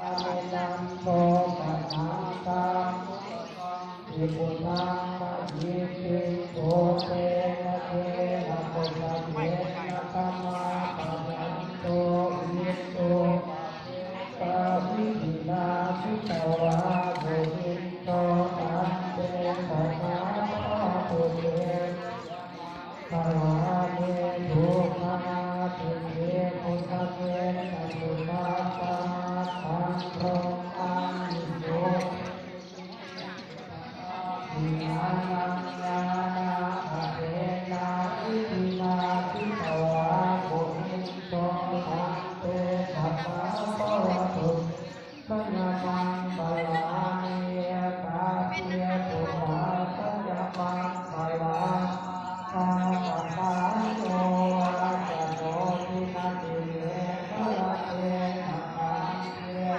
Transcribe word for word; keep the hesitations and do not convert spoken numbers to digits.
Nandopanandānaṃ puttakaṃ itiputtaṃ mahiddhiṃ, so tena therabhujagena damāpayanto, iddhūpadesavidhinā jitavā munindo, tantejasā bhavatu te jayamaṅgalāni. Duggāhadiṭṭhibhujagena sudaṭṭhahattha